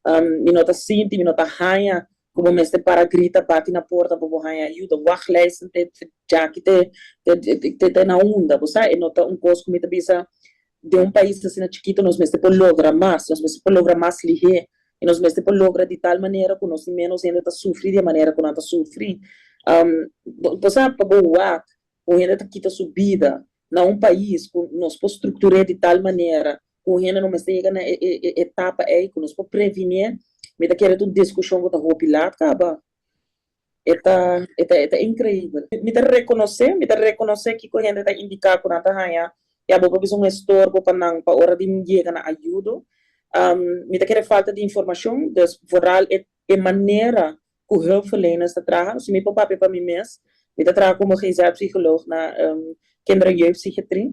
Mi no ta sinti, mi no ta haña ku bo mester para grita bati na porta pa bo haña ayuda. Wachtlijsten te djaki te na unda. Bo sa, e no ta un kos ku mi ta bisa den un pais asina chikitu nos mester por logra mas, nos mester por logra mas lihé i nos mester por logra di tal manera ku nos tin ménos hende ta sufri di e manera ku nan ta sufri. Bo sa, pa bo wak un hende ta kita su bida na un pais ku nos por struktur'é di tal manera ku un hende no mester yega na e etapa ei, ku nos por previnié, mi ta kere ta un diskushon ku ta hopi lat kaba. E ta inkreibel. Mi ta rekonosé kiko hende ta indiká ku nan ta haña, ya, bo por bisa un estorbo pa nan pa ora di yega na ayudo. Mi ta kere falta di informashon, dus vooral e manera ku hulpverleners ta traha. Si mi por papia pa mi mes, mi ta traha komo GZ-psycholoog na kinder- en jeugdpsychiatrie.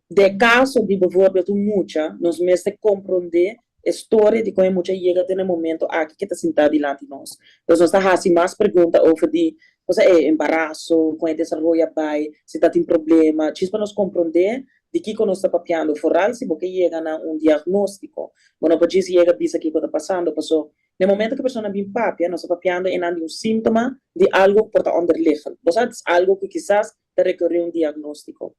Den kaso di bijvoorbeeld un mucha, nos mester komprondé e storia di kon e mucha yega te na e momento aki ku ta sintá dilanti nos. Dus nos ta hasi mas pregunta over di, osea, e embaraso, kon e desaroyo bai, si ta tin problema, djis pa nos komprondé di kiko nos ta papiando, vooral si bo ke yega na un diagnóstiko. Bo no por djis yega bisa kiko ta pasando, paso na momento ku e persona bin papia, nos ta papiando einan di un síntoma di algu ku por ta onderliggend. Bo sa, algu ku kisas ta rekerí un diagnóstiko.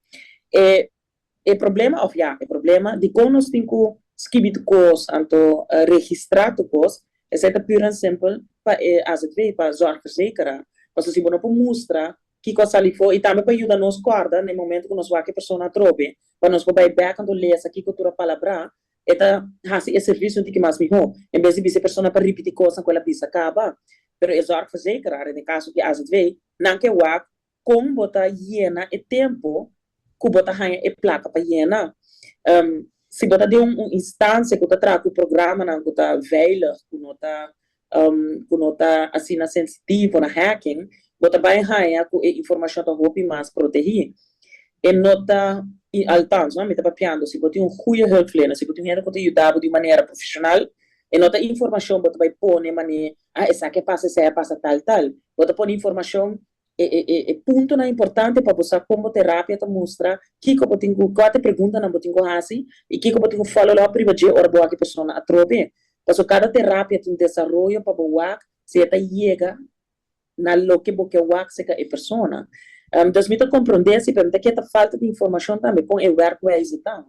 E problema, òf ja, e problema di kon nos tin ku skibi kos, anto registrá tur kos, esei ta pur en simpel pa e AZV, pa zorgverzekeraar. Paso si bo no por mustra kiko a sali afó, i tambe pa yuda nos kòrda na momento ku nos wak e persona atrobe, pa nos por bai bèk anto lesa kiko tur a palabrá, e ta hasi e servisio un tiki mas mihó, en bes di bisa e persona pa ripití kos ku el a bisa kaba. Pero e zorgverzekeraar, den kaso di AZV, nan ke wak kon bo ta yena e tempu ku bo ta haña e plaka pa yena. Si bo ta den un instansia ku ta traha ku programanan ku ta veilig, ku no ta asina sensitivo na hacking, bo ta bai haña ku e informashon ta hopi mas protegí. E no ta, althans, no, mi ta papiando, si bo tin un goede hulpverlener, si bo tin hende ku ta yuda di manera profeshonal, e no ta informashon bo ta bai pone manera, "Ah, esaki a pasa, esei a pasa, tal, tal." Bo ta pone informashon e puntonan importante pa bo sa kon terapia ta mustra, kiko bo tin ku, kua ta e preguntanan bo tin ku hasi, i kiko bo tin ku follow up riba dje ora bo wak e persona atrobe. Paso kada terapia tin un desaroyo pa bo wak si e ta yega na loke bo ke wak serka e persona. Dus mi ta komprondé si, pero mi ta kere ta falta di informashon tambe kon e werkwijze ta.